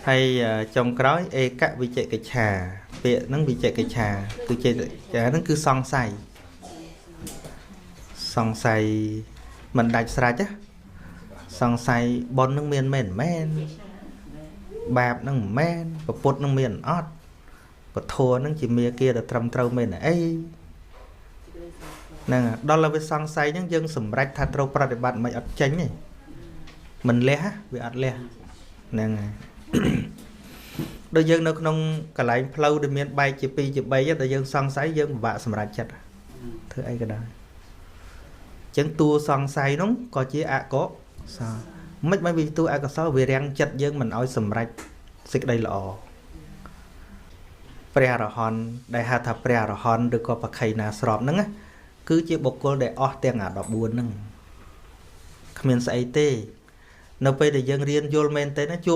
ហើយចុងក្រោយឯកវិជកិច្ឆាពាក្យហ្នឹងវិជកិច្ឆាគឺជាហ្នឹងគឺសង្ស័យសង្ស័យមិនដាច់ស្រេចណាសង្ស័យបុណ្យនឹងមានមែនមែនបាបនឹងមិនមែនពុទ្ធនឹងមានអត់ពធនឹងជាមាគាដែលត្រឹមត្រូវមែនអីហ្នឹងដល់ឲ្យវាសង្ស័យហ្នឹងយើងសម្រេចថាត្រូវប្រតិបត្តិមិនអត់ចេញទេមិនលះវាអត់លះហ្នឹងហើយដូចយើងនៅក្នុងកន្លែងផ្លូវដែលមានបែកជា2ជា3តែយើងសង្ស័យយើងពិបាកសម្រេចចិត្តធ្វើអីក៏ដោយអញ្ចឹងតួសង្ស័យនោះក៏ជាអកុសលមិនមិនវាតួអកុសលវារាំងចិត្តយើងមិនឲ្យសម្រេចសេចក្តីល្អព្រះអរហន្តដែលហៅថាព្រះអរហន្តឬក៏បខៃណាស្របហ្នឹងគឺជាបុគ្គលដែលអស់ទាំងអា14ហ្នឹងគ្មានស្អីទេនៅពេលដែលយើងរៀនយល់មែនទេណាជួប